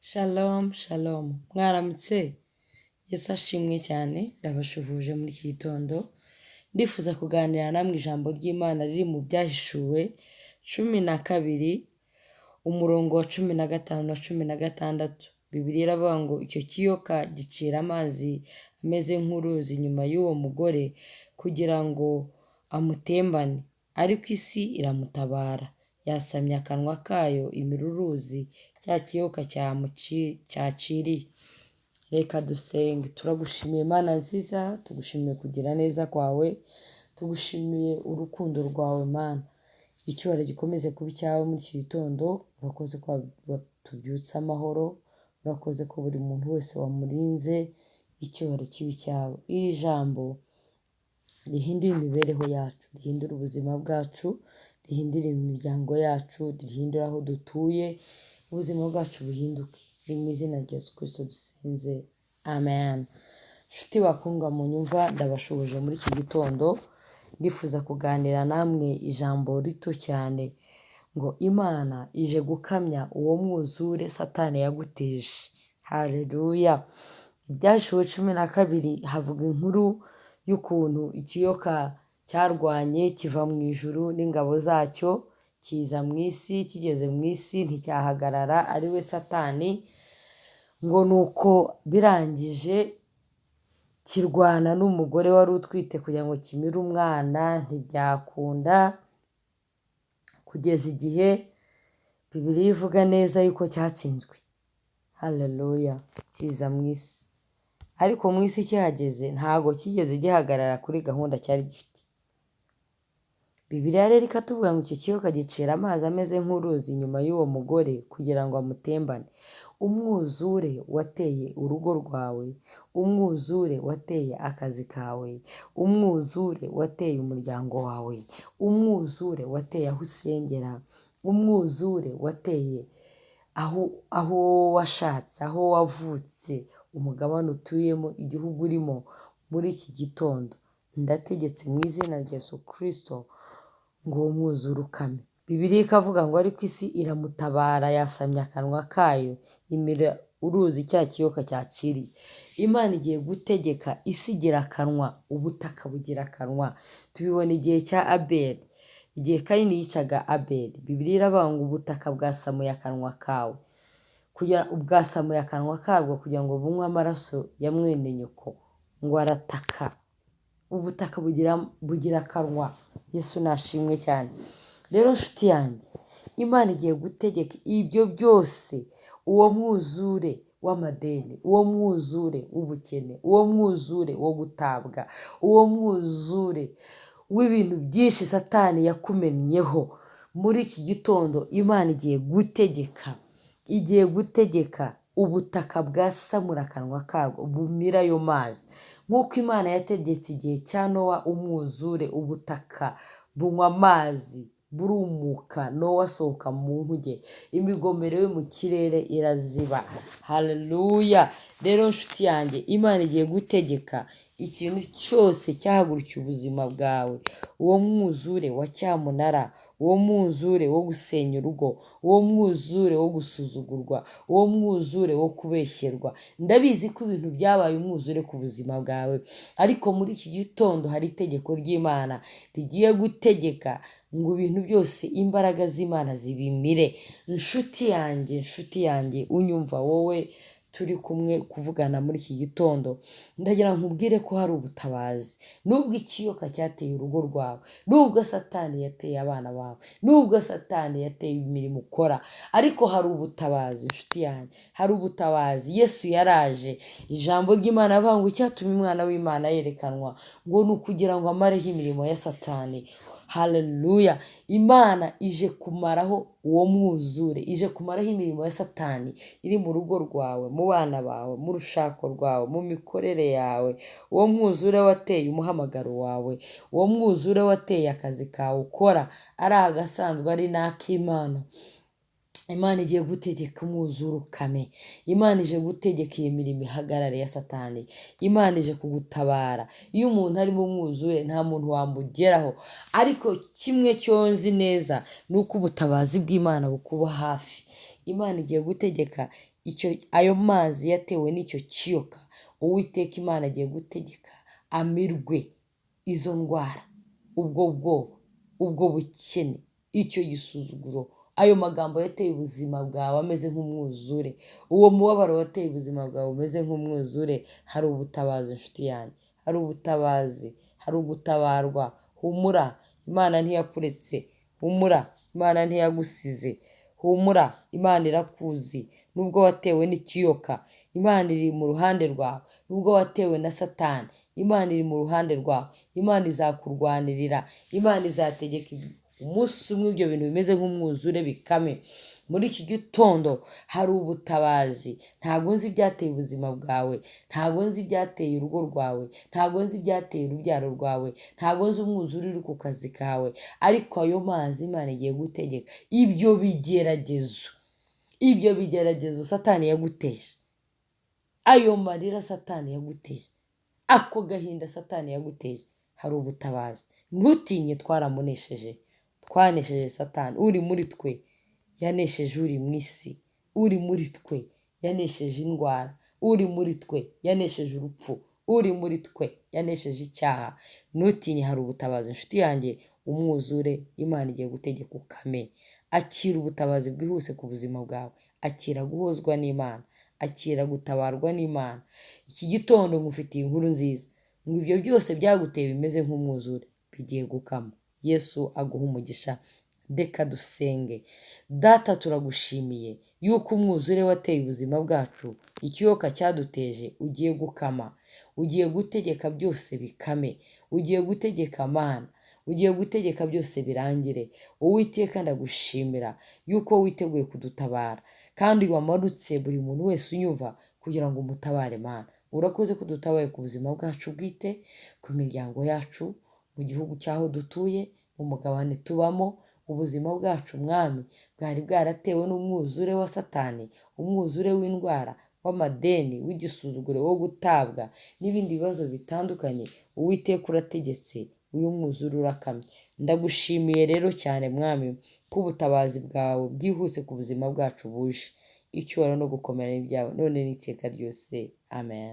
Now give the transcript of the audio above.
Shalom, shalom. Mwaramutse? Yesu ashimwe cyane, ndabashuhuje muri iki gitondo. Ndifuza kuganira namwe ijambo ry'Imana riri mu Byahishuwe 12, umurongo wa 15 na 16. Bibiliya iravuga ngo icyo kiyoka gicira amazi ameze nk'uruzi inyuma y'uwo mugore kugira ngo amutembane, ariko isi iramutabara. Yasamye akanwa kayo imira uruzi cya kiyoka cyaciriye. Reka dusenge. Turagushimiye Mana nziza, tugushimiye kugira neza kwawe, tugushimiye urukundo rwawe Mana. Icyubahiro gikomeze kuba icyawe muri iki gitondo, urakoze ko tubyutse amahoro, urakoze ko buri muntu wese wamurinze, icyubahiro kibe icyawe. Iri jambo rihindure imibereho yacu, rihindure ubuzima bwacu, rihindure imiryango yacu, rihindure aho dutuye, ubuzima bwacu buhinduke. Ni mu izina rya Yesu Kristo dusenze, amen. Nshuti bakundwa munyumva, ndabashuhuje muri iki gitondo, ndifuza kuganira namwe ijambo rito cyane ngo Imana ije gukamya uwo mwuzure Satani yaguteje. Haleluya. Ibyahishuwe 12 havuga inkuru y'ukuntu ikiyoka cyarwanye kiva mu ijuru n'ingabo zacyo, kiza mu isi, kigeze mu isi nticyahagarara, ari we Satani, ngo nuko birangije kirwana n'umugore wari utwite kugira ngo kimire umwana, ntibyakunda, kugeza igihe Bibiliya ivuga neza yuko cyatsinzwe. Haleluya. Kiza mu isi. Ariko mu isi kihageze ntago kigeze gihagarara kuri gahunda cyari gifite. Bibiliya rero ikatubwira ngo icyo kiyoka gicira amazi ameze nk'uruzi inyuma y'uwo mugore kugira ngo amutembane. Umwuzure wateye urugo rwawe, umwuzure wateye akazi kawe, umwuzure wateye umuryango wawe, umwuzure wateye aho usengera, umwuzure wateye aho washatse, aho wavutse, umugabane utuyemo, igihugu urimo. Muri iki gitondo ndategetse mu izina rya Yesu Kristo ngo uwo mwuzure ukame. Bibiliya ikavuga ngo ariko isi iramutabara, yasamye akanwa kayo imira uruzi cya kiyoka cyaciriye. Imana igiye gutegeka, isi igira akanwa, ubutaka bugira akanwa. Tubibona igihe cya Abeli, igihe Kayini yicaga Abeli. Bibiliya iravuga ngo ubutaka bwasamuye akanwa kawe, kugira bwasamuye akanwa kabwo kugira ngo bunywe amaraso ya mwene nyoko, ngo arataka. Ubutaka bugira akanwa. Yesu nashimwe cyane. Rero nshuti yanjye, Imana igiye gutegeka ibyo byose, uwo mwuzure w'amadeni, uwo mwuzure w'ubukene, uwo mwuzure wo gutabwa, uwo mwuzure w'ibintu byinshi Satani yakumennyeho. Muri iki gitondo Imana igiye gutegeka, igiye gutegeka ubutaka bwasamura akanwa kabwo bumira ayo mazi. Nk'uko Imana yategetse igihe cya Nowa umwuzure, ubutaka bunywa amazi burumuka, Nowa asohoka mu nkuge, imigomero yo mu kirere iraziba. Haleluya. Rero nshuti yanjye, Imana igiye gutegeka ikintu cyose cyahagurukiye ubuzima bwawe, uwo mwuzure wa cyamunara, uwo mwuzure wo gusenya urugo, uwo mwuzure wo gusuzugurwa, uwo mwuzure wo kubeshyerwa. Ndabizi ko ibintu byabaye umwuzure ku buzima bwawe, ariko muri iki gitondo hari itegeko ry'Imana rigiye gutegeka ngo ibintu byose imbaraga z'Imana zibimire. Nshuti yanjye, nshuti yanjye unyumva, wowe turi kumwe kuvugana muri iki gitondo, ndagira nkubwire ko hari ubutabazi. Nubwo ikiyoka cyateye urugo rwawe, nubwo Satani yateye abana bawe, nubwo Satani yateye imirimo ukora, ariko hari ubutabazi nshuti yanjye, hari ubutabazi. Yesu yaraje. Ijambo ry'Imana avuga ngo icyatumye umwana w'Imana yerekanwa ngo ni ukugira ngo amareho imirimo ya Satani. Haleluya. Imana ije kumaraho uwo mwuzure, ije kumaraho imirimo ya Satani iri mu rugo rwawe, mu bana bawe, mu rushako rwawe, mu mikorere yawe. Uwo mwuzure wateye umuhamagaro wawe, uwo mwuzure wateye akazi kawe ukora, ari agasanzwe ari n'ak'Imana. Imana igiye gutegeka umwuzure ukame. Imana ije gutegeka iyi mirimo ihagarare ya Satani. Imana ije kugutabara. Iyo umuntu ari mu mwuzure nta muntu wamugeraho, ariko kimwe cyo nzi neza ni uko ubutabazi bw'Imana bukuba hafi. Imana igiye gutegeka icyo ayo mazi yatewe n'icyo kiyoka. Uwiteka Imana agiye gutegeka amirwe izo ndwara, ubwo bwoba, ubwo bukene, icyo gisuzuguro, ayo magambo yateye ubuzima bwawe ameze nk'umwuzure, uwo mubabaro wateye ubuzima bwawe umeze nk'umwuzure. Hari ubutabazi inshuti yanjye, hari ubutabazi, hari ugutabarwa. Humura, Imana ntiyakuretse, humura, Imana ntiyagusize, humura, Imana irakuzi. Nubwo watewe n'ikiyoka, Imana iri mu ruhande rwawe. Nubwo watewe na Satani, Imana iri mu ruhande rwawe. Imana izakurwanirira, Imana izategeka umunsi umwe ibyo bintu bimeze nk'umwuzure bikame. Muri iki gitondo hari ubutabazi. Ntabwo nzi ibyateye ubuzima bwawe, ntabwo nzi ibyateye urugo rwawe, ntabwo nzi ibyateye urubyaro rwawe, ntabwo nzi umwuzure uri ku kazi kawe, ariko ayo mazi Imana igiye gutegeka ibyo bigeragezo, ibyo bigeragezo Satani yaguteje, ayo marira Satani yaguteje, ako gahinda Satani yaguteje. Hari ubutabazi, ntutinye, twaramunesheje, twanesheje Satani. Uri muri twe yanesheje uri mu isi, uri muri twe yanesheje indwara, uri muri twe yanesheje urupfu, uri muri twe yanesheje icyaha. Ntutinye, hari ubutabazi inshuti yanjye. Umwuzure Imana igiye gutegeka ukame. Akira ubutabazi bwihuse ku buzima bwawe, akira guhozwa n'Imana, akira gutabarwa n'Imana. Iki gitondo ngufitiye inkuru nziza ngo ibyo byose byaguteye bimeze nk'umwuzure bigiye gukama. Yesu aguha umugisha. Reka dusenge. Data, turagushimiye yuko umwuzure wateye ubuzima bwacu, ikiyoka cyaduteje, ugiye gukama, ugiye gutegeka byose bikame, ugiye gutegeka Mana, ugiye gutegeka byose birangire. Uwiteka, ndagushimira yuko witeguye kudutabara kandi wamanutse buri muntu wese unyumva kugira ngo umutabare. Mana, urakoze ko dutabaye ku buzima bwacu bwite, ku miryango yacu, mu gihugu cy'aho dutuye, mu mugabane tubamo. Ubuzima bwacu, Mwami, bwari bwaratewe n'umwuzure wa Satani, umwuzure w'indwara, w'amadeni, w'igisuzuguro, wo gutabwa n'ibindi bibazo bitandukanye. Uwiteka, urategetse, uyu mwuzure urakamye. Ndagushimiye rero cyane, Mwami, ko ubutabazi bwawe bwihuse ku buzima bwacu buje. Icyubahiro no gukomera ni ibyawe none n'iteka ryose. Amen.